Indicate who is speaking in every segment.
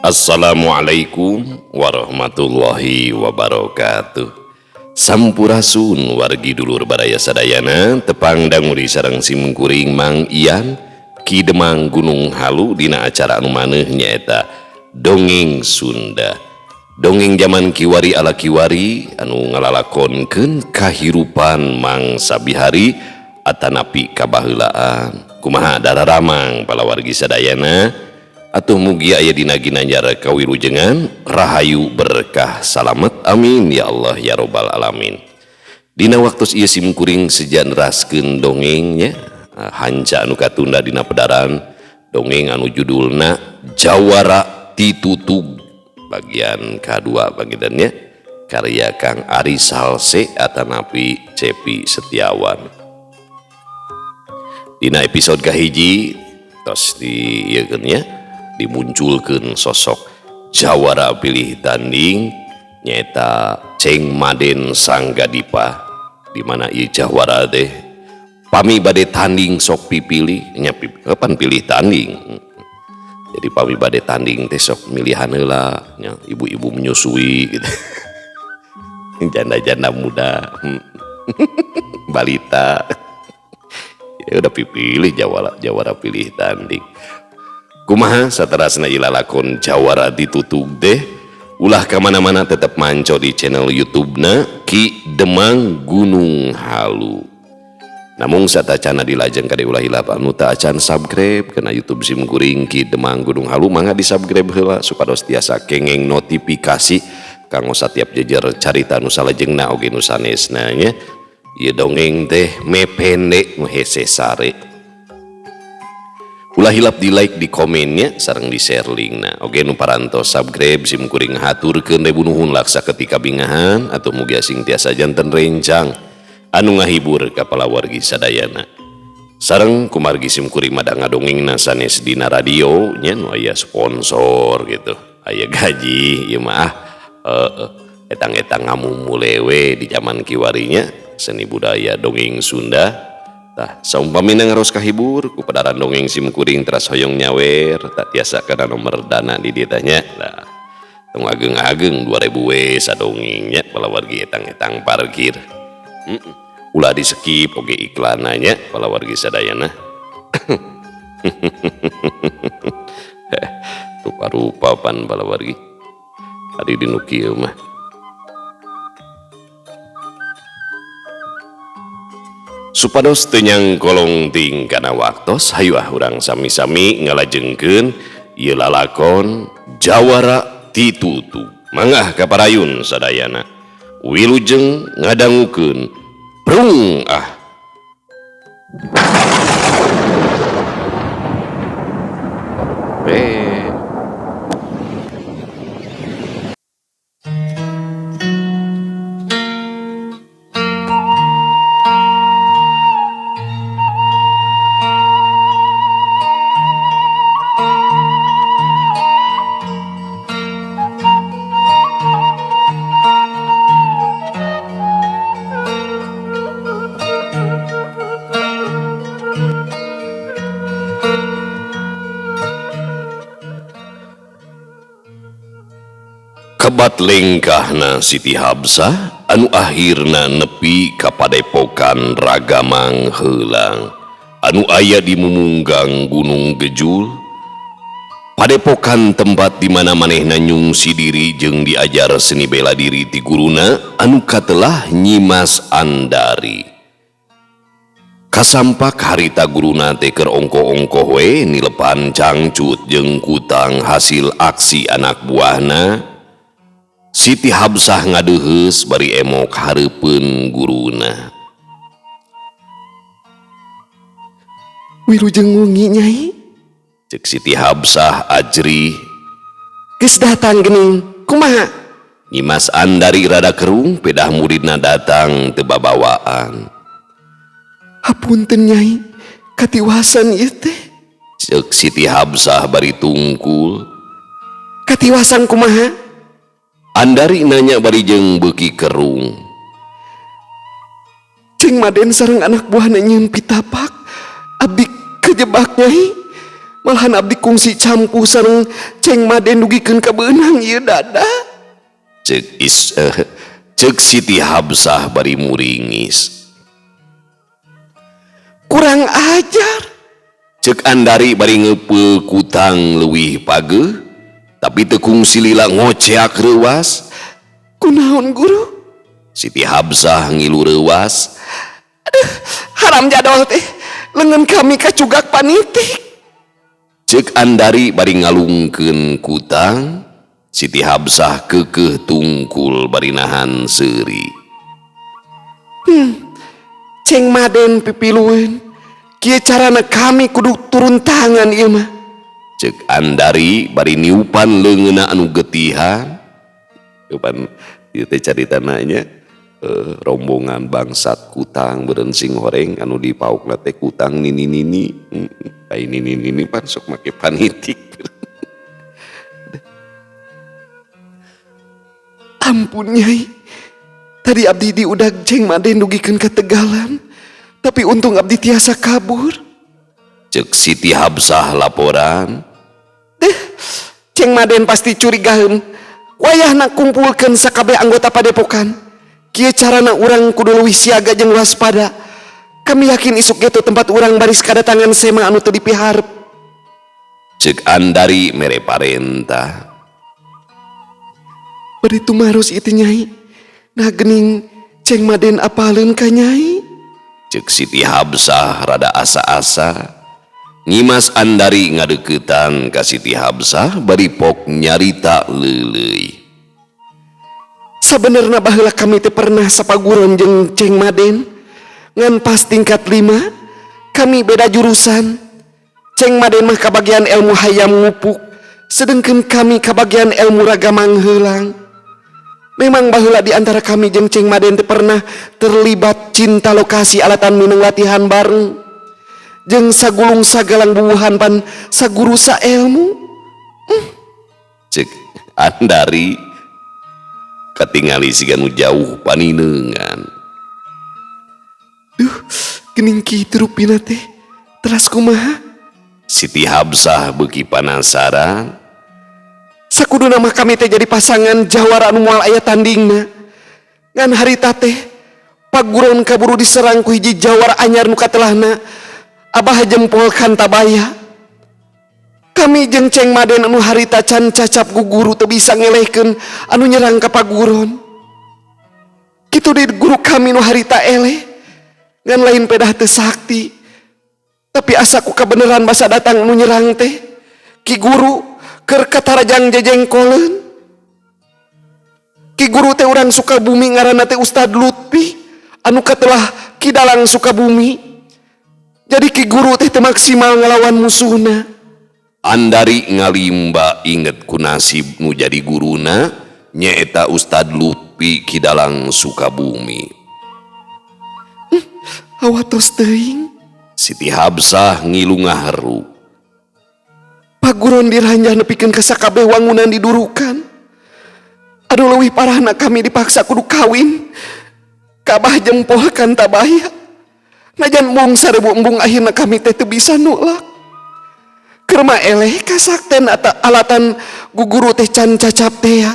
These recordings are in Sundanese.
Speaker 1: Assalamualaikum warahmatullahi wabarakatuh. Sampurasun wargi dulur baraya sadayana, tepang dangu deui sareng simkuring Mang Ian, Ki Demang Gunung Halu, dina acara anu maneh, nyaeta Dongeng Sunda. Dongeng zaman kiwari ala kiwari anu ngalalakonkeun kahirupan mangsa bihari atanapi kabaheulaan. Kumaha dararamang palawargi sadayana? Atuh mugi aya dina ginanjar kawilujengan, rahayu, berkah, salamet, amin ya Allah ya robbal alamin. Dina waktu ieu sim kuring seja neraskeun dongengnya, hanca anu katunda dina pedaran, dongeng anu judulna Jawara Titutug bagian kedua bagiannya, karya Kang Ari Salse atanapi Cepi Setiawan. Dina episode kahiji tos di ieu nya dimunculkan sosok jawara pilih tanding, nyaeta Ceng Maden Sanggadipa, di mana ieu jawara teh pami bade tanding sok pipilih nya, kapan pilih tanding. Jadi pami bade tanding teh sok milihan heula nya, ibu-ibu menyusui gitu, janda-janda muda, balita, ya udah pipilih jawara, jawara pilih tanding. Kumaha saterasna ilalakon Jawara Ditutug deh? Ulah kemana-mana, tetap manco di channel YouTube na Ki Demang Gunung Halu. Namun satacana dilajeng, kade ulah hilap anu teu acan subscribe kana YouTube sim kuring Ki Demang Gunung Halu, mangga di subscribe heula supados tiasa kengeng notifikasi kanggo setiap jejer carita nu salajengna oge nu sanesna nya. Ieu dongeng teh me pendek, nu hese sare. Ulah hilap di like, di komennya, sareng di share linkna. Oke, nu parantos subscribe sim kuring haturkeun ribu nuhun laksa ketika bingahan atau mugi sing tiasa janten rencang anu ngahibur ka palawargi sadayana. Sareng kumargi sim kuring mah ngadongengna sanes dina radio nya, nu aya sponsor gitu, aya gaji. Ieu mah etang-etang ngamumule we di zaman kiwarinya, seni budaya dongeng Sunda. Tah, saumpamina ngaros kahibur ku pedaran dongeng sim kuring teras hoyong nyawer, tah tiasa kana nomor dana di dieu nya. Lah, tong ageng-ageng, 2000 we sadongengnya palawargi, etang-etang parkir. Ulah di skip oge iklananya palawargi sadayana. Rupa-rupa pan palawargi. Ari dinu kieu mah. Supados teu nyangkolong ting kana waktos, hayu ah urang sami-sami ngalajengkeun ieu lalakon Jawara Titutug. Mangga kaparayun sadayana. Wilujeng ngadangukeun. Prung ah. Eh. Kebat lengkahna Siti Habsah anu akhirna nepi ka padepokan Ragamang Heulang anu aya di Mumunggang Gunung Gejul. Padepokan tempat di mana manehna nyungsi diri jeung diajar seni bela diri ti guruna anu katelah Nyimas Andari. Kasampak harita guruna teh keur ongkoh-ongkoh we nilepan cangcut jeung kutang hasil aksi anak buahna, Siti Habsah ngadeuheus bari emok hareupeun guruna. "Wilujeng wengi, Nyai," cek Siti Habsah ajrih. "Geus datang geuning, kumaha?" Nyimas Andari rada kerung pedah muridna datang teu babawaan. "Hapunten, Nyai, katiwasan ieu teh," cek Siti Habsah bari tungkul. "Katiwasan kumaha?" Andari nanya bari jeung beuki kerung. "Ceng Maden sareng anak buahna nyieun pitapak, abdi kejebak, Nyai. Malahan abdi kungsi campuh sareng Ceng Maden dugikeun ka beunang ieu dada.
Speaker 2: Cek is cek Siti Habsah bari muringis.
Speaker 1: Kurang ajar.
Speaker 2: Cek Andari bari ngepeul kutang leuwih pageuh, tapi teu kungsi lila ngoceak reuwas.
Speaker 1: Kunaon guru?
Speaker 2: Siti Habsah ngilu reuwas.
Speaker 1: Aduh, haram jadol teh. Lengan kami kacugak panitik.
Speaker 2: Cek Andari bari ngalungkeun kutang. Siti Habsah keukeuh tungkul bari nahan seuri.
Speaker 1: Ceng Maden pipilueun. Kieu carana kami kudu turun tangan ieu mah.
Speaker 2: Cek Andari bari niupan leungeunna anu getihan. Eupan ieu teh caritana nya rombongan bangsat kutang beureun sing horeng anu dipaukna teh kutang nini-nini. Ai nini-nini pan sok make panitik.
Speaker 1: Ampun Nyai. Tadi abdi diudag Ceng Maden dugikeun ka Tegalan. Tapi untung abdi tiasa kabur.
Speaker 2: Cek Siti Habsah laporan.
Speaker 1: Deh, Ceng Maden pasti curigaeun. Wayahna kumpulkeun sakabeh anggota padepokan. Kieu carana urang kudu leuwih siaga jeung waspada. Kami yakin isuk geto tempat urang baris kadatangan sema anu teu dipiharep.
Speaker 2: Cek Andari mere parentah.
Speaker 1: Bari tumaros ieu teh Nyai. Nah geuning Ceng Maden apaleun ka Nyai?
Speaker 2: Cek Siti Habsah rada asa-asa. Nyimas Andari ngadeuketan ka Siti Habsah bari pok nyarita leuleuy.
Speaker 1: Sabenerna baheula kami teh pernah sapaguron jeung Ceng Maden. Ngan pas tingkat 5 kami beda jurusan. Ceng Maden mah kabagian ilmu hayam ngupuk, sedengkeun kami kabagian ilmu raga mangheulang. Memang baheula di antara kami jeung Ceng Maden teh pernah terlibat cinta lokasi alatan mineng latihan bareng. Jeung sagulung sagalang bubuhan pan saguru saelmu.
Speaker 2: Cek Andari katingali siga nu jauh panineungan.
Speaker 1: Duh, geuning kitu rupina teh. Teras kumaha?
Speaker 2: Siti Habsah beuki panasaran.
Speaker 1: Sakuduna mah kami teh jadi pasangan jawara anu moal aya tandingna. Ngan harita teh paguron kaburu diserang ku hiji jawara anyar nu katelahna Abah Jempol Kantabaya. Kami jeung Ceng Maden anu harita can cacap ku guru teu bisa ngelehkeun anu nyerang ka paguron. Kitu di guru kami nu harita eleh ngan lain pedah teu sakti. Tapi asa ku kabeneran basa datang anu nyerang teh. Ki guru keur katarajang jejengkoleun. Ki guru teh urang Sukabumi ngaranna teh Ustad Lutfi anu katelah Ki Dalang Sukabumi. Jadi ki guru teh teu maksimal ngalawan musuhna.
Speaker 2: Andari ngalimba inget ku nasib nu jadi guruna nyaeta Ustad Lutfi Ki Dalang Sukabumi.
Speaker 1: Hawatos teuing.
Speaker 2: Siti Habsah ngilu ngaharu.
Speaker 1: Paguron diranjah nepikeun ka sakabeh wangunan didurukan. Aduh leuwih parahna kami dipaksa kudu kawin. Kabah Jempol Kantabaya. Najan embung 1000 embung akhirna kami teh teu bisa nolak. Keur mah eleh kasakten ata alatan guguru teh can cacap teh ya.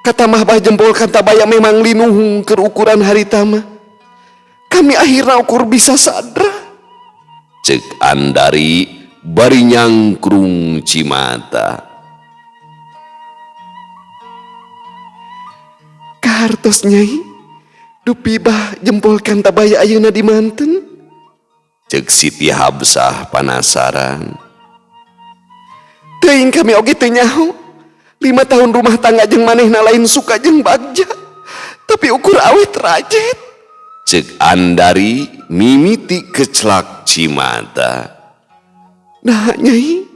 Speaker 1: Kata mah Bah Jempol Kantabaya memang linuhung keur ukuran harita mah. Kami akhirna ukur bisa sadra.
Speaker 2: Cek Andari bari nyangkrung cimata.
Speaker 1: Kahartos Nyai, dupi Bah Jempol Kantabaya ayeuna di manten.
Speaker 2: Cek Siti Habsah panasaran.
Speaker 1: Teuing kami oge teu nyaho. 5 tahun rumah tangga jeung manehna lain suka jeung bagja. Tapi ukur awet rajet.
Speaker 2: Cek Andari mimiti kecelak cimata.
Speaker 1: Nah Nyai.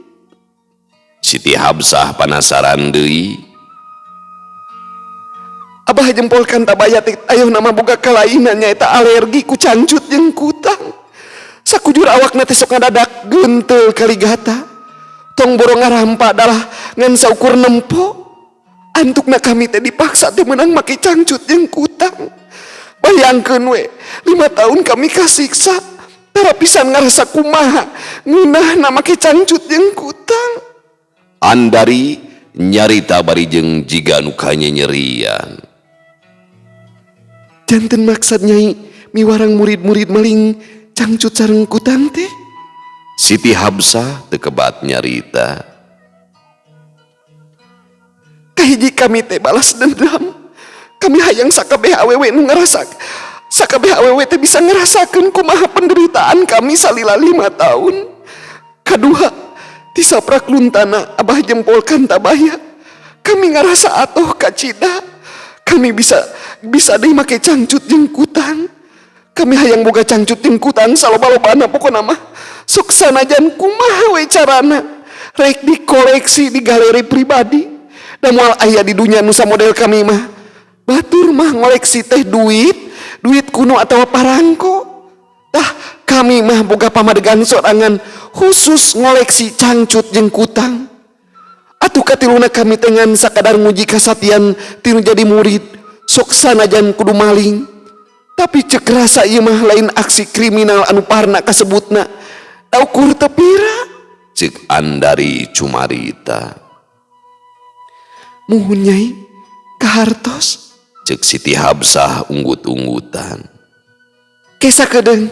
Speaker 2: Siti Habsah panasaran deui.
Speaker 1: Abah Jempol Kantabaya teh ayeuna mah boga kalainan nyaeta alergi ku cangcut jeung kutang. Sakujur awakna teh sok ngadadak geunteul kaligata. Tong boro ngarampa dalah ngan saukur nempo. Antukna kami teh dipaksa teh meunang make cangcut jeung kutang. Bayangkeun we, 5 tahun kami kasiksa. Tara pisan ngarasa kumaha ngeunahna make cangcut jeung kutang. Andari nyarita bari jeung jiga nu kanyerian. Janten maksad Nyai miwarang murid-murid maling cangcut sareng kutang teh? Siti Habsah teu kebat nyarita. Kahiji kami teh balas dendam. Kami hayang sakabeh awewe nu ngarasa sakabeh awewe teh bisa ngerasakeun kumaha penderitaan kami salila 5 tahun. Kadua, ti saprak luntana Abah jempol Kantabaya. Kami ngarasa atoh kacida. Kami bisa deui make cangcut jeung kutang. Kami hayang boga cangcut jeung kutang saloba-lobana pokona mah. Sok sanajan kumaha we carana rek dikoleksi di galeri pribadi. Da moal aya di dunya nu samodel kami mah. Batur mah ngoleksi teh duit, duit kuno atau parangko. Tah kami mah boga pamadegan sorangan khusus ngoleksi cangcut jeung kutang. Atuh katiluna kami teh ngan sakadar nguji kasatian tinu jadi murid, sok sanajan kudu maling. Tapi cek rasa ieu mah lain aksi kriminal anu parna kasebutna. Da ukur teu pira? Cek Andari cumarita. Muhun Nyai kahartos. Cek Siti Habsah unggut-unggutan. Kesa kedeung.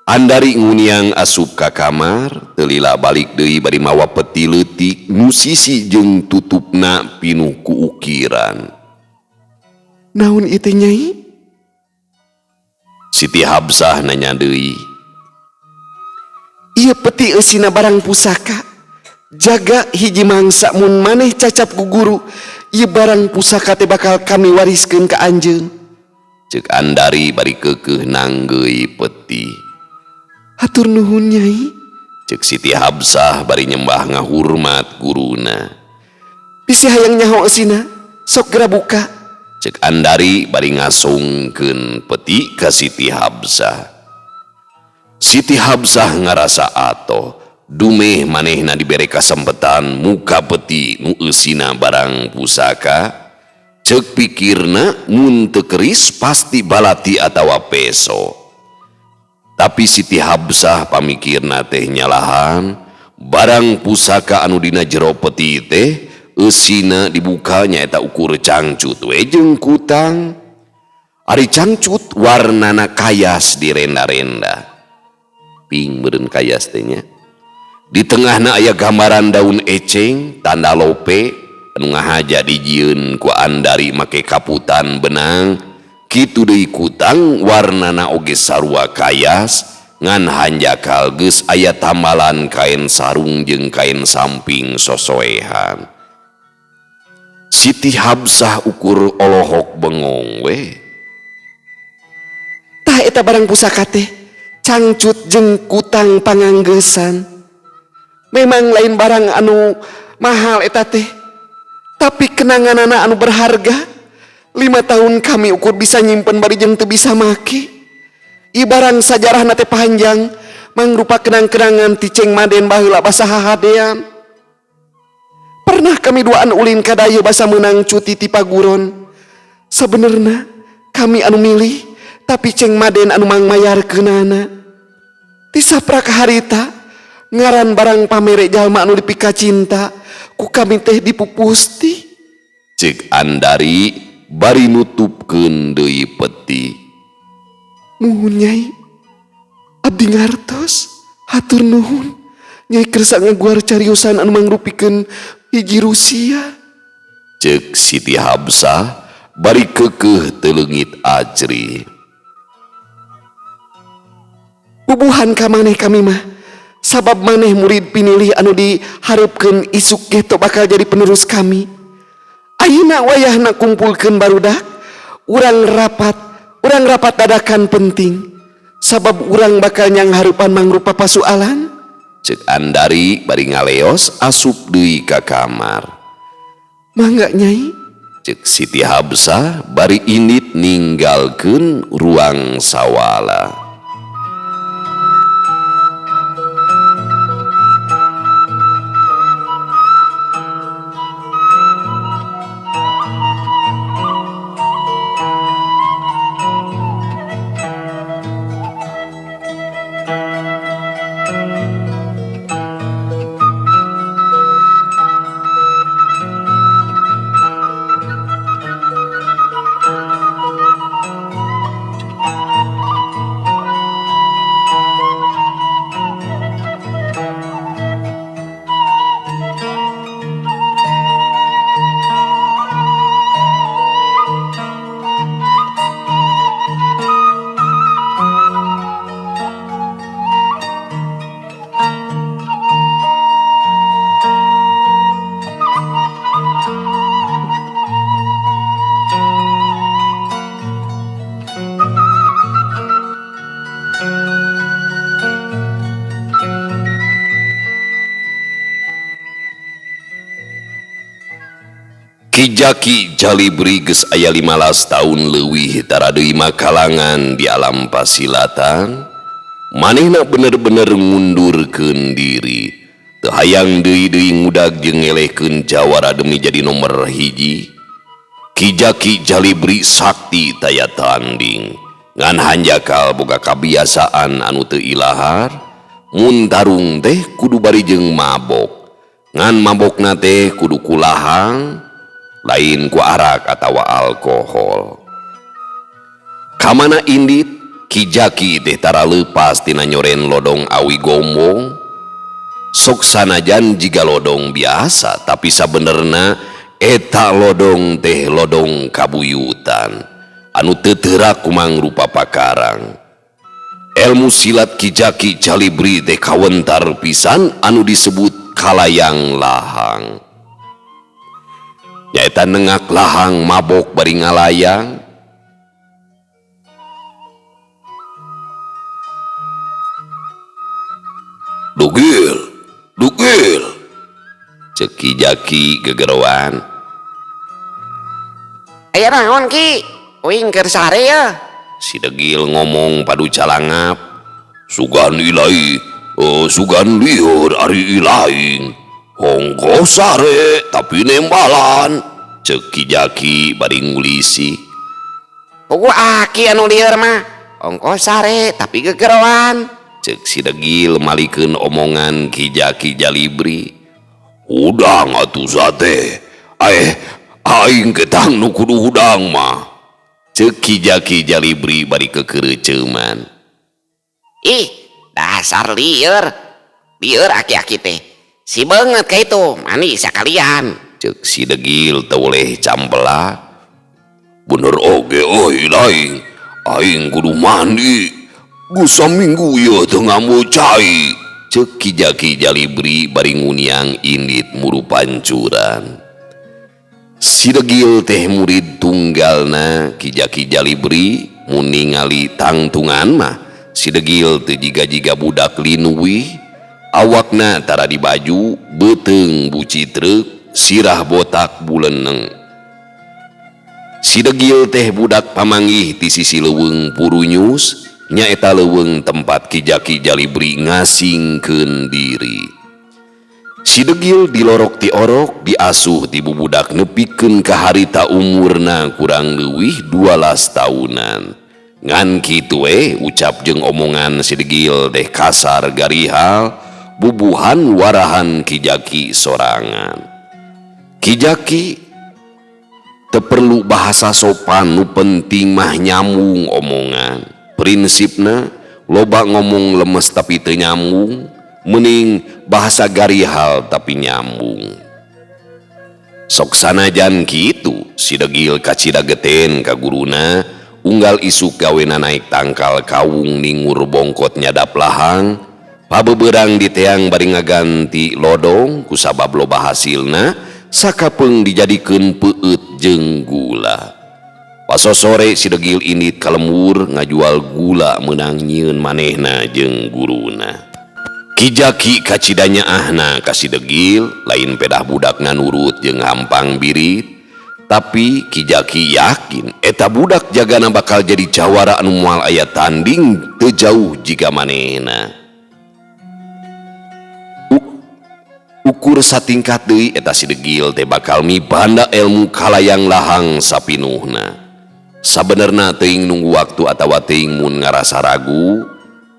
Speaker 1: Andari nguniang asup ka kamar, teu lila balik deui bari mawa peti leutik nu sisi jeung tutupna pinuh ku ukiran. Naon ieu teh Nyai? Siti Habsah nanya deui. Ieu peti eusina barang pusaka. Jaga hiji mangsa mun maneh cacap ku guru, ieu barang pusaka teh bakal kami wariskeun ka anjeun. Cek Andari bari keukeuh nanggeui peti. Hatur nuhun Nyai. Cek Siti Habsah bari nyembah ngahurmat guruna. Bisi hayang nyaho eusina, sok geura buka. Cek Andari bari ngasongkeun peti ka Siti Habsah. Siti Habsah ngarasa atoh. Dumeh manehna dibere kasempetan muka peti nu eusina barang pusaka. Cek pikirna mun teu keris pasti balati atawa peso. Tapi Siti Habsah pamikirna teh nyalahan. Barang pusaka anu dina jero peti teh eusina dibuka nyaeta ukur cangcut we jeung kutang. Ari cangcut warnana kayas direnda-renda. Ping meureun kayas teh nya. Di tengahna aya gambaran daun eceng tanda lope anu ngahaja dijieun ku Andari make kaputan benang. Kitu deui kutang warnana oge sarua kayas ngan hanjakal geus aya tambalan kain sarung jeung kain samping sosoehan. Siti Habsah ukur olohok bengong we. Tah eta barang pusaka teh cangcut jeung kutang panganggesan. Memang lain barang anu mahal eta teh, tapi kenanganana anu berharga. 5 tahun kami ukur bisa nyimpen bari jeung teu bisa make. Ieu barang sajarahna teh panjang, mangrupa kenang-kenangan ti Ceng Maden baheula basa hahadean. Pernah kami duaan ulin ka dayeuh basa meunang cuti ti paguron. Sabenerna kami anu milih, tapi Ceng Maden anu mangmayarkeunana. Ti saprak harita ngaran barang pamere jalma anu dipika cinta ku kami teh dipupusti. Cek Andari bari nutupkeun deui peti. Nuhun Nyai, abdi ngartos, hatur nuhun. Nyai kersa ngaguar cariusan anu mangrupikeun hiji Rusia. Cek Siti Habsah bari keukeuh teu leungit ajri. Bubuhan ka maneh kami mah, sabab maneh murid pinilih anu diharepkeun isuk geto bakal jadi penerus kami. Ayeuna wayahna kumpulkeun barudak, urang rapat dadakan penting, sabab urang bakal nyanghareupan mangrupa pasualan. Cek Andari bari ngaleos asup deui ka kamar. Mangga Nyai. Cek Siti Habsah bari indit ninggalkeun ruang sawala. Ki Jaki Jalibri geus aya 15 tahun leuwih tara deui makalangan di alam pasilatan. Manehna bener-bener ngundurkeun diri. Teu hayang deui-deui ngudag jeung ngelehkeun jawara demi jadi nomor hiji. Ki Jaki Jalibri sakti taya tanding. Ngan hanjakal boga kabiasaan anu teu ilahar, mun tarung teh kudu bari jeung mabok. Ngan mabokna teh kudu kulahang, lain ku arak atawa alkohol. Kamana indit, Ki Jaki teh tara leupas tina nyoren lodong awi gombong. Sok sanajan jiga lodong biasa, tapi sabenerna eta lodong teh lodong kabuyutan anu teu teurak kumangrupa pakarang. Elmu silat Ki Jaki Jalibri teh kawentar pisan anu disebut kalayang lahang. Nyaeta nengak lahang mabok bari ngalayang. Dugil, dugil, cek Ki Jaki gegeroan.
Speaker 3: Aya naon Ki? Uing keur sare ya.
Speaker 1: Si degil ngomong padu calangap. Sugan ilai, sugan lieur ari ilaing. Hongko sare tapi nembalan, cek Ki Jaki bari ngulisi.
Speaker 3: Pugu aki anu lieur mah, ongko sare tapi gegeroan,
Speaker 1: cek si degil malikeun omongan Ki Jaki Jalibri. Hudang atuh sate, aing ketang nu kudu hudang mah, cek Ki Jaki Jalibri bari kekereuceuman.
Speaker 3: Ih, dasar lieur, lieur aki-aki teh. Si banget kayak itu, manis sekalian.
Speaker 1: Cek si degil teu boleh campela. Bener oge euy laing, aing kudu mandi. Geus saminggu ieu teu ngambu cai. Cek Ki Jaki Jalibri bari nguniang indit muru pancuran. Si degil teh murid tunggalna Ki Jaki Jalibri mun ningali tangtungan mah si degil teu jiga-jiga budak linuwih. Awakna tara di baju, beuteung bucitrek, sirah botak buleneng. Si degil teh budak pamanggih ti sisi leuweung Purunyus, nyaeta leuweung tempat Ki Jaki Jalibri ngasingkeun diri. Si degil dilorok ti orok, diasuh ti bubudak nepikeun ka harita umurna kurang leuwih 12 taunan. Ngan kitu we ucap jeung omongan si degil teh kasar garihal, bubuhan warahan Ki Jaki sorangan. Ki Jaki teu perlu bahasa sopan, nu penting mah nyambung omongan. Prinsipna loba ngomong lemes tapi teu nyambung, mending bahasa garihal tapi nyambung. Sok sanajan kitu si degil kacida geten ka guruna, unggal isuk gawena naik tangkal kawung ningur bongkot nyadap lahang. Pabeberang di teang bari ngaganti lodong kusabab loba hasilna sakapeung dijadikeun peueut jeung gula. Pasosore si degil indit ka lembur ngajual gula meunang nyieun manehna jeung guruna. Ki Jaki kacida nyaahna ka si degil lain pedah budakna nurut jeung hampang birit, tapi Ki Jaki yakin eta budak jagana bakal jadi jawara anu moal aya tanding teu jauh jiga manehna. Ukur satingkat deui eta si degil teh bakal mibanda ilmu kalayang lahang sapinuhna. Sabenerna teuing nunggu waktu atawa teuing mun ngarasa ragu,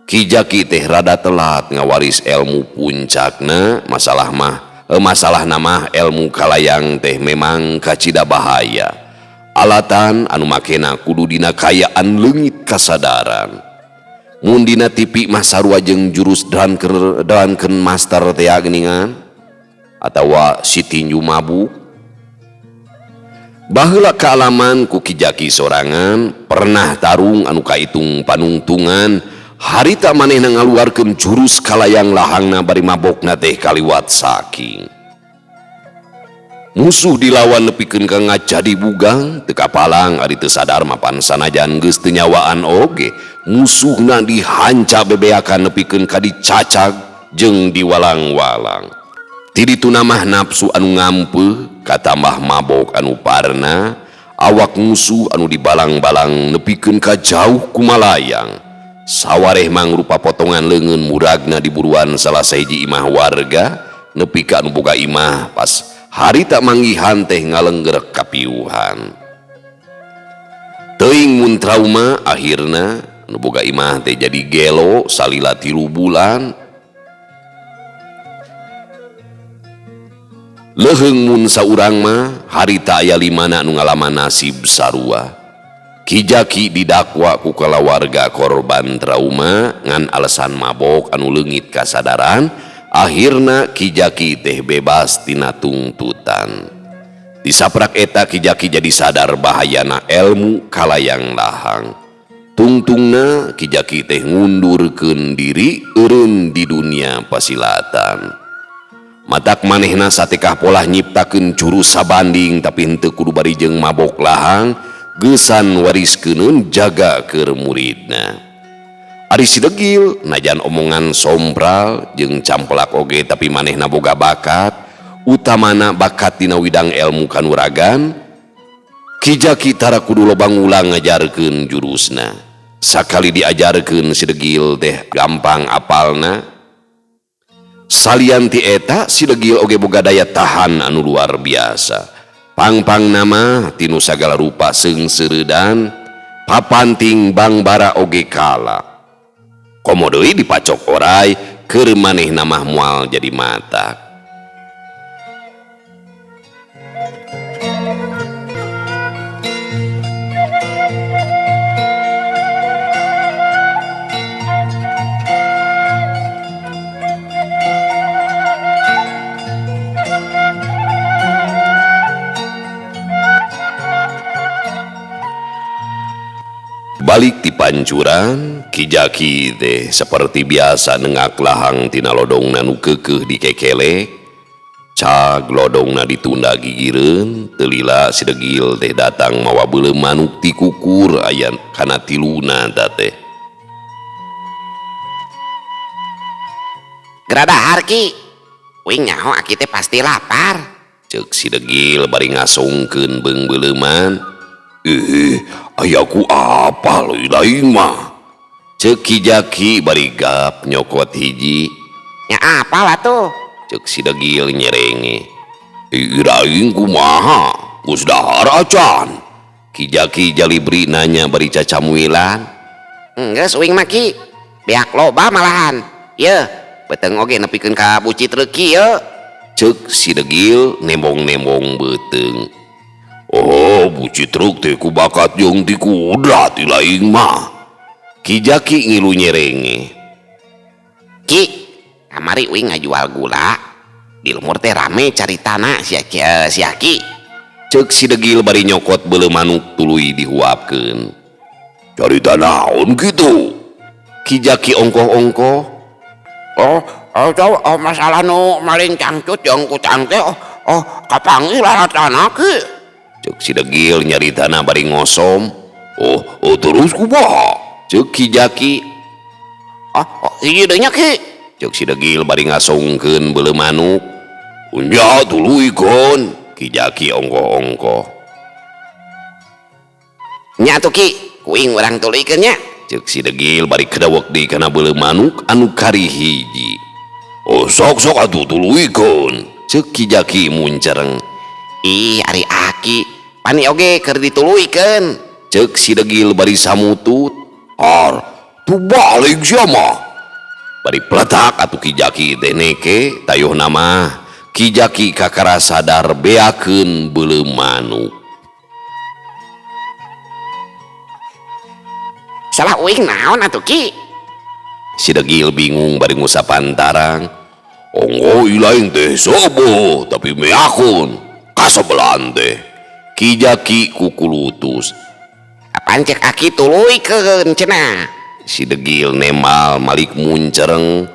Speaker 1: Ki Jaki teh rada telat ngawaris ilmu puncakna. Masalahna mah ilmu kalayang teh memang kacida bahaya. Alatan anu makena kudu dina kayaan leungit kasadaran. Mun dina TV mah sarua jeung jurus Drunken Master teh geuningan atawa si tinju mabuk. Baheula kaalaman ku Ki Jaki sorangan pernah tarung anu kaitung panungtungan harita manehna ngaluarkeun jurus kalayang lahangna bari mabokna teh kaliwat saking. Musuh dilawan nepikeun ka ngajadi bugang teu kapalang ari teu sadar mapan sanajan geus teu nyawaan oge musuhna dihanca bebeakan nepikeun ka dicacag jeung diwalang-walang.
Speaker 2: Ti dituna mah nafsu anu ngampeuh katambah mabok anu parna awak musuh anu dibalang-balang nepikeun ka jauh kumalayang. Sawareh mangrupa potongan leungeun muragna diburuan salah sahiji imah warga nepi ka anu boga imah pas harita manggihan teh ngalenggerek kapiuhan. Teuing mun trauma akhirna anu boga imah teh jadi gelo salila 3 bulan. Leuheung mun saurang mah harita aya limana anu ngalaman nasib sarua. Ki Jaki didakwa ku kalawarga korban trauma ngan alasan mabok anu leungit kasadaran, akhirna Ki Jaki teh bebas tina tungtutan. Disaprak eta Ki Jaki jadi sadar bahayana elmu kalayang lahang. Tungtungna Ki Jaki teh ngundurkeun diri eureun di dunia pasilatan. Matak manehna satekah polah nyiptakeun jurus sabanding tapi henteu kudu bari jeung mabok lahang geusan wariskeuneun jaga keur muridna. Ari si degil najan omongan sompral jeung campelak oge tapi manehna boga bakat, utamana bakat dina widang elmu kanuragan. Ki Jaki tara kudu loba ngulang ngajarkeun jurusna. Sakali diajarkeun si degil teh gampang apalna. Salian ti eta si degil oge boga daya tahan anu luar biasa. Pangpang nama tinu sagala rupa seungseuredan, papanting bangbara oge kala. Komo deui dipacok orai keur manehna mah moal jadi mata. Balik di pancuran, Ki Jaki teh seperti biasa nengak lahang tina lodongna nu keukeuh dikekelek. Cag lodongna ditunda gigireun, teu lila si degil teh datang mawa beuleum manuk ti kukur aya kana tiluna teh.
Speaker 3: Geura dahar Ki, uing nyaho aki teh pasti lapar.
Speaker 2: Ceuk si degil bari ngasongkeun beung beuleuman. Ayaku apa lain mah.
Speaker 1: Ceuk Ki Jaki bari gap nyokot hiji.
Speaker 3: Ya apalah tuh.
Speaker 1: Ceuk si degil nyerenge.
Speaker 2: Iraing kumaha geus dahar acan.
Speaker 1: Ki Jaki jalibri nanya bari cacamuilan.
Speaker 3: Geus uing mah Ki, beak loba malahan. Yeuh, beuteung oge nepikeun ka bucit reuki yeuh.
Speaker 1: Ceuk si degil nembong-nembong beuteung.
Speaker 2: Oh, buci truk teh ku bakat jeung ti kudrat lain mah.
Speaker 1: Ki Jaki ngilu nyerenge.
Speaker 3: Ki, kamari uing ngajual gula. Di lemur teh rame cari tanah si Aki.
Speaker 1: Ceuk si degil bari nyokot beuleum manuk tuluy dihuapkeun.
Speaker 2: Cari naon kitu?
Speaker 1: Ki Jaki ongkoh-ongkoh.
Speaker 3: Oh, oh, masalah nu maling cangcut jeung kutang teh oh kapanggih lah tanah ki.
Speaker 1: Ceuk si degil nyaritana bari ngosom.
Speaker 2: Oh, oh terus kumaha?
Speaker 1: Ceuk Ki Jaki.
Speaker 3: Oh, oh hiji deui nya Ki.
Speaker 1: Ceuk si degil bari ngasongkeun beuleum manuk.
Speaker 2: Nya tuluykeun.
Speaker 1: Ki Jaki ongkoh-ongkoh.
Speaker 3: Nya atuh Ki, kuing urang tuluykeun nya.
Speaker 1: Ceuk si degil bari kedawek deui kana beuleum manuk anu kari hiji.
Speaker 2: Oh, sok-sok atuh tuluykeun.
Speaker 1: Ceuk Ki Jaki muncereng.
Speaker 3: Ih, ari aki pani oge keur dituluykeun.
Speaker 1: Ceuk si degil bari samutut.
Speaker 2: Ar, tu balik sia mah.
Speaker 1: Bari peletak atuh Ki Jaki teh neke tayohna mah Ki Jaki kakara sadar beakeun beuleum manuk.
Speaker 3: Salah uing naon atuh Ki?
Speaker 1: Si degil bingung bari ngusapan tarang.
Speaker 2: Onggo ilaing teh sobo tapi meakun. Kasebelan teh.
Speaker 1: Ki Jaki kukulutus.
Speaker 3: Apaan cek aki tuluykeun cenah.
Speaker 1: Si degil nemal malik muncereng.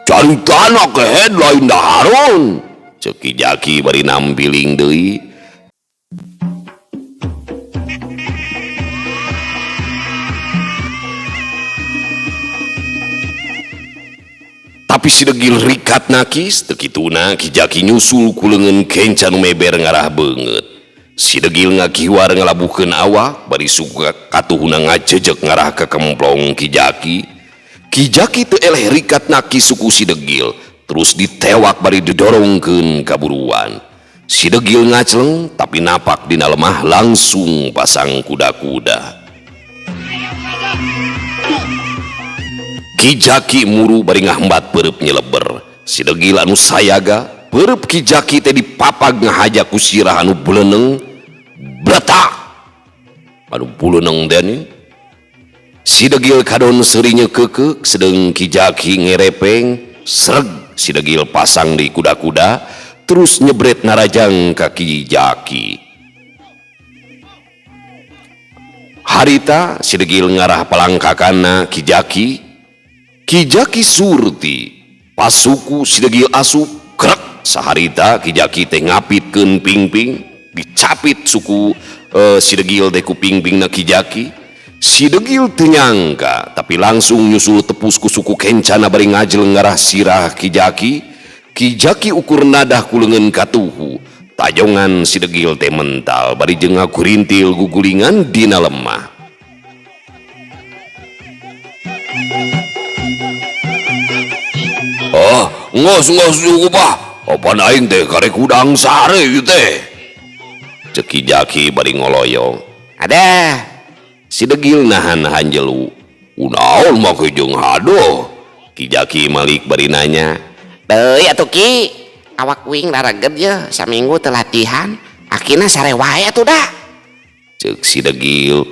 Speaker 2: Cari tanah ke headline daharun.
Speaker 1: Ceuk Ki Jaki bari nampiling deui. Tapi si degil rikat nakis teu kituna Ki Jaki nyusul ku leungeun kenca nu meber ngarah beungeut. Si degil ngakiwar ngalabuhkeun awak bari suku katuhuna ngajejek ngarah ka kemplong Ki Jaki. Ki Jaki teu eleh rikat nakis suku si degil terus ditewak bari didorongkeun ka buruan. Si degil ngacleng tapi napak dina lemah langsung pasang kuda-kuda. Ki Jaki muru bari ngahembat peureub nyeleber. Si degil anu sayaga peureub Ki Jaki teh dipapag ngahaja ku sirah anu buleuneng bletak. Anu buleuneng teh nih. Si degil kadon seuri nyekekeuk sedeung Ki Jaki ngerepeng sreg si degil pasang di kuda-kuda terus nyebret narajang ka Ki Jaki. Harita si degil ngarah palangkakanna Ki Jaki. Ki Jaki surti pasuku si degil asup krek saharita Ki Jaki teh ngapitkeun pingping dicapit suku si degil teh ku pingpingna Ki Jaki. Si degil teu nyangka tapi langsung nyusul tepus ku suku kencana bari ngajleng ngarah sirah Ki Jaki. Ki Jaki ukur nadah ku leungeun katuhu tajongan si degil teh mental bari jeung ngakurintil gugulingan dina lemah. Ah, ngos ngos cukup ah. Apaan aing teh karek udang sare ieu teh. Ceuk Ki Jaki bari ngoloyong. Ada. Si degil nahan hanjelu. Kunaon make jeung hadoh? Ki Jaki malik bari nanya.
Speaker 3: Deui atuh Ki, awak uing rareget ye saminggu teu latihan, akina sare wae atuh da.
Speaker 1: Ceuk si degil,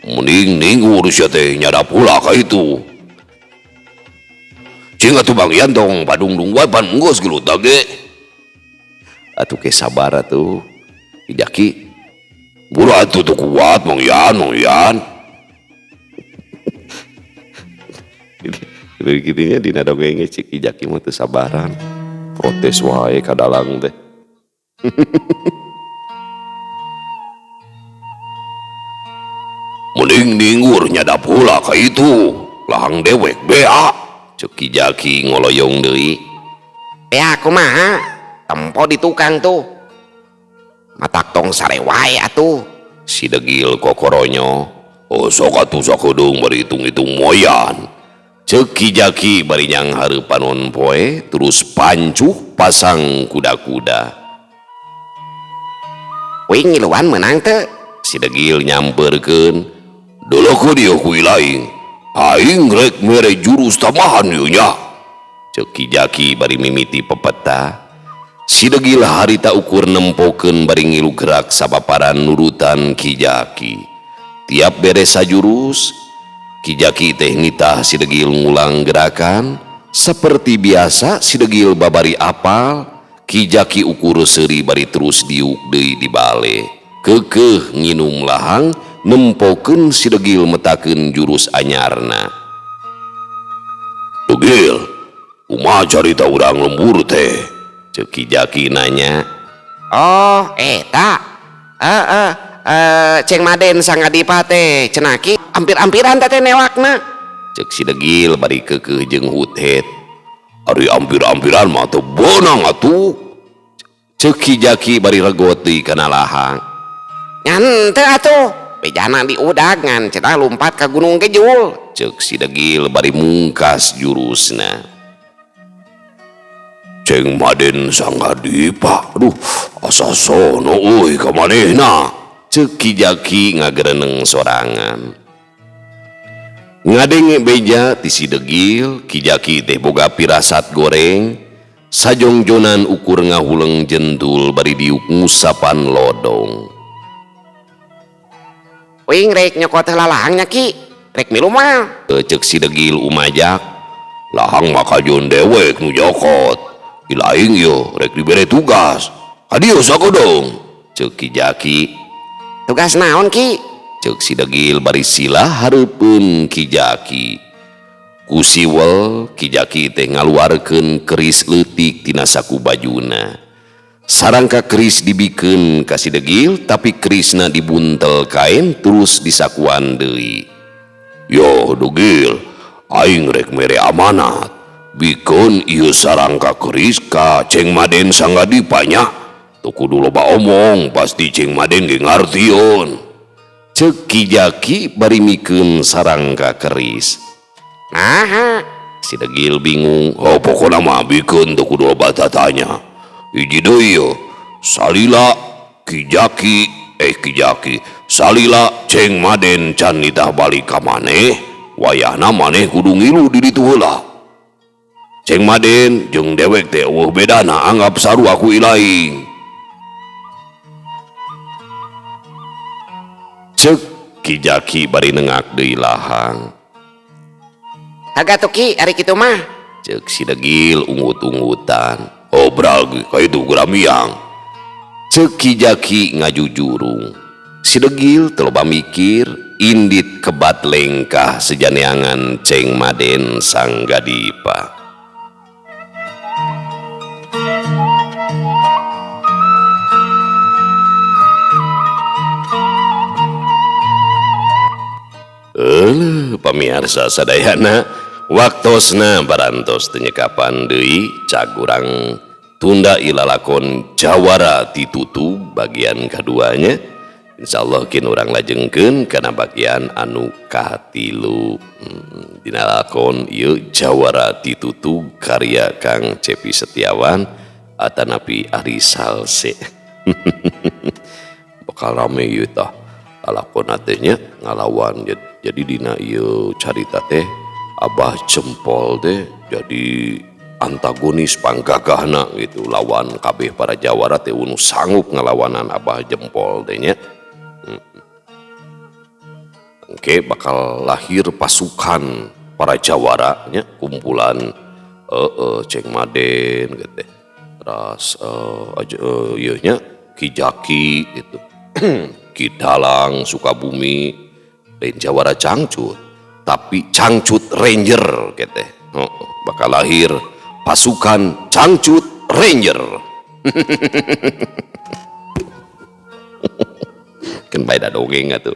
Speaker 1: mending ninggu sia teh nyadap heula ka itu. Cing atuh Bang Yan tong padungdung wae pan geus gelut ge. Atuh ke sabar atuh. Ki Jaki. Buru atuh teu kuat Mang Yan, Mang Yan. Gitunya dina dongeng cik Ki Jaki mah teu sabaran. Protes wae ka dalang teh. Mending ninggur nyadap heula ka itu. Lahang dewek bea. Ceuk Ki Jaki ngoloyong deui.
Speaker 3: Bea kumaha? Tempo di tukang tuh. Matak tong sare wae atuh.
Speaker 1: Si degil kokoronyo. Oh sok atuh sakedeung bari hitung-hitung moyan. Ceuk Ki Jaki bari nyang hareup panon poe terus pancuh pasang kuda-kuda.
Speaker 3: Uing ngiluan meunang teu?
Speaker 1: Si degil nyamperkeun. Dolokeun ieu ku ilaing. Aing rek mere jurus tambahan ieu nya. Ceuk Ki Jaki bari mimiti pepeta. Si degil harita ukur nempokeun bari ngilu gerak sapaparan nurutan Ki Jaki. Tiap beres sajurus, Ki Jaki teh nitah si degil ngulang gerakan. Seperti biasa si degil babari apal, Ki Jaki ukur seuri bari terus diuk deui di bale. Keukeuh nginum lahang nempokeun si degil metakeun jurus anyarna. Degil, kumaha carita urang lembur teh? Ceuk Ki Jaki nanya.
Speaker 3: Oh, eta. Ceng Maden sang adipa teh cenah Ki ampir-ampiran teh newakna.
Speaker 1: Ceuk si degil bari keukeuh jeung huthet. Ari ampir-ampiran mah teu beunang atuh. Ceuk Ki Jaki bari regot deui kana lahang.
Speaker 3: Ngan teu atuh. Bejana diudag ngan cenah lumpat ka Gunung Kejul.
Speaker 1: Ceuk si degil bari mungkas jurusna. Ceng Maden sang adipa, aduh asa sono euy ka manehna. Ceuk Ki Jaki ngagereneng sorangan. Ngadenge beja ti si degil, Ki Jaki teh boga pirasat goreng. Sajongjonan ukur ngahuleng jentul bari diuk ngusapan lodong.
Speaker 3: Uing rek nyokot heula lahangnya Ki, rek milu mah.
Speaker 1: Ceuk si degil umajak, lahang mah kajon dewek nu nyokot. Ilaing yo rek dibere tugas. Adios aku dong. Ceuk Ki Jaki.
Speaker 3: Tugas naon Ki?
Speaker 1: Ceuk si degil bari sila hareupeun Ki Jaki. Ku siwel Ki Jaki teh ngaluarkeun keris leutik tina saku bajuna. Sarangka keris dibikeun ka si degil tapi kerisna dibuntel kain terus disakuan deui. Yo degil, aing rek mere amanat.
Speaker 2: Bikeun ieu sarangka keris ka Ceng Maden Sanggadipa nya. Teu kudu loba omong, pasti Ceng Maden ge ngartieun. Ceuk Ki Jaki bari mikeun sarangka keris.
Speaker 3: Naha?
Speaker 2: Si Degil bingung. Oh pokona mah bikeun teu kudu loba tatanya. Hiji deui yeuh, salila Ki Jaki Ki Jaki salila Ceng Maden can nitah balik ka maneh, wayahna maneh kudu ngilu di ditu heula. Ceng Maden jeung dewek teh eueuh bedana, anggap sarua ku ilaing. Ceuk Ki Jaki bari nengak deui lahang.
Speaker 3: Haga tuh Ki, ari kitu mah.
Speaker 2: Ceuk si Degil unggut-unggutan. Obral ge ka itu geramiang. Ceuk Ki Jaki ngajujurung. Si Degil teu loba mikir, indit kebat lengkah sejaneangan Ceng Maden Sanggadipa. Euleuh pamiarsa sadayana, waktosna barantos teu nyekapan deui cag urang tunda ilalakon Jawara Titutug bagian kaduanya. Insyaallah kin urang lajengkeun kana bagian anu katilu. Dina lakon ieu Jawara Titutug karya Kang Cepi Setiawan atanapi Ari Salse. Bakal rame ieu tah lalakonna teh nya ngalawan. Jadi dina ieu carita teh Abah Jempol teh jadi antagonis panggagahna gitu, lawan kabeh para jawara teh nu sanggup ngalawanan Abah Jempol teh nya. Oke, bakal lahir pasukan para jawara nya, kumpulan Ceng Maden gitu teh. Terus ieu nya Ki Jaki gitu. Ki Dalang Sukabumi, lain jawara cangcut tapi cangcut ranger gitu teh. Bakal lahir pasukan cangcut ranger. Kan bae da dongeng atuh.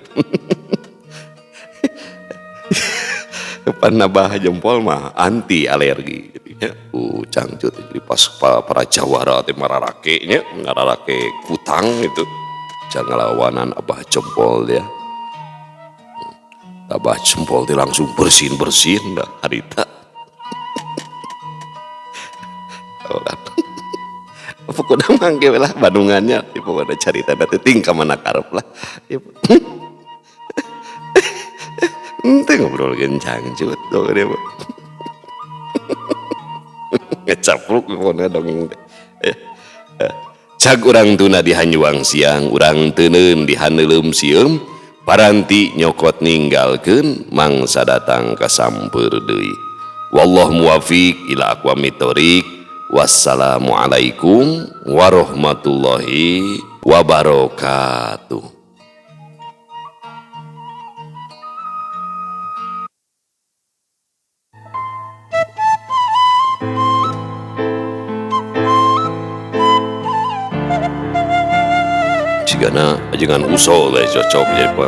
Speaker 2: Pan Abah Jempol mah anti alergi jadinya. Cangcut jadi pas para jawara teh mararake nya, ngararake kutang gitu. Jangan lawanan Abah Jempol ya. Abah Jempol teh langsung bersin-bersin dah harita. Oh, kan. Pokoknya mangke lah bandungannya, pokoknya carita teh ting ka mana karep lah. Ente ngobrolkeun cangcut tuh dia mah. Ngecapluk pokoknya dongeng teh. Cag urang tuna di hanyuang siang, urang teuneun di haneuleum sieum, paranti nyokot ninggalkeun mangsa datang ka sampeur deui. Wallahu muwafiq ila aqwamit thoriq. Wassalamualaikum warahmatullahi wabarakatuh. Cigana ajengan uso lah cocok jadi apa.